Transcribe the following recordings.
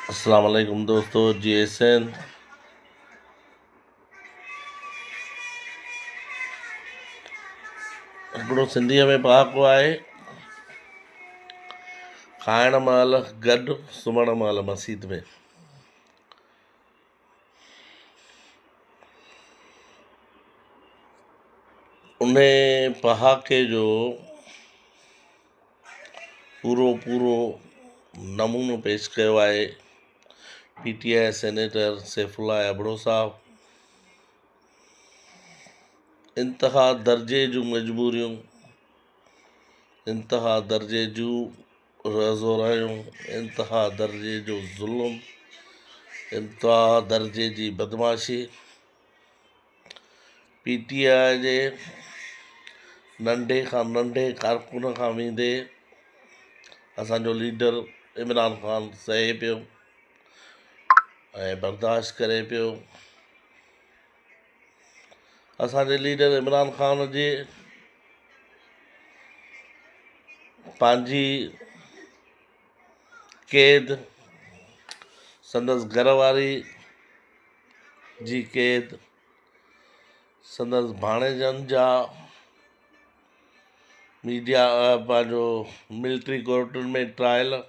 اسلام عليڪم دوستو جي ايس اين هڪڙو سنڌيء ۾ پهاڪو آهي کائڻ مهل گڏ سمهڻ مهل مسيت ۾. انهي پهاڪي جو پورو پورو نمونو پيش ڪيو آهي P T I senator Saifullah Abro صاحب. انتها درجي جون مجبوريون، انتها درجي جون رزورايون، انتها درجي جو ظلم، انتها درجي جي بدمعاشي. پي ٽي آء جي ننڍي کان ننڍي ڪارڪن کان ويندي اسان جو ليڊر عمران خان سهي پيو ۽ برداشت ڪري پيو. اسان جي ليڊر عمران خان جي پنهنجي قيد، سندس گهر واري جي قيد، سندس ڀاڻيجن جا ميڊيا پنهنجو ملٽري ڪورٽن ۾ ٽرائل،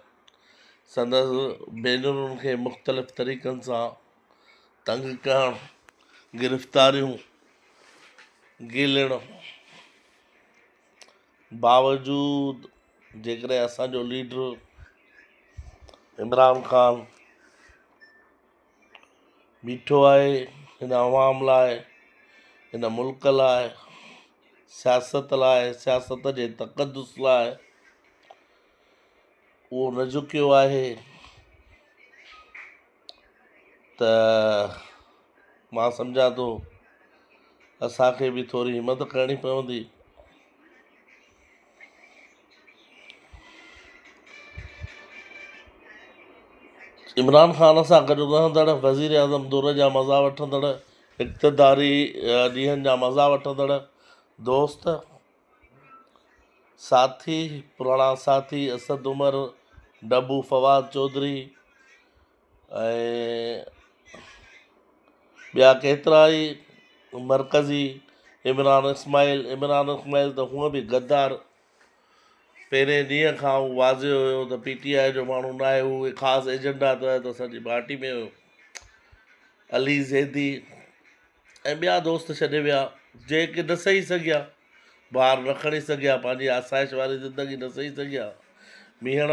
سندس ڀينرن کي مختلف طريقن سان تنگ ڪرڻ، گرفتاريون، گيلڻ باوجود جيڪڏهن اسان جو ليڊر عمران خان بيٺو آهي هن عوام لاءِ، هن ملڪ لاءِ، سياست لاءِ، سياست جي تقدس لاءِ اهو نه جهڪيو آهي ته مان سمجهان ٿو اسان کي به ٿوري همت ڪرڻي پوندي. عمران خان سان گڏ رهندڙ، وزير اعظم دور جا مزا وٺندڙ، اقتداري ڏينهن جا مزا وٺندڙ دوست، ساٿي، پراڻا ساٿي اسد عمر، ڊبو فواد چوڌري ۽ ٻيا ڪيترا ئي مرڪزي عمران اسماعيل، عمران اسماعيل ته هونء به غدار، پهرين ڏينهن کان هو واضح هيو ته پي ٽي آء جو ماڻهو نه آهي، هو خاص ايجنڊا تحت اسان جي پارٽي ۾ هيو. علي زيدي ۽ ٻيا دوست ڇڏي ويا، جيڪي نه سهي سگهيا، بار نه کڻي سگهيا، پنهنجي آسائش واري زندگي نه سهي سگهيا، ميهڻ.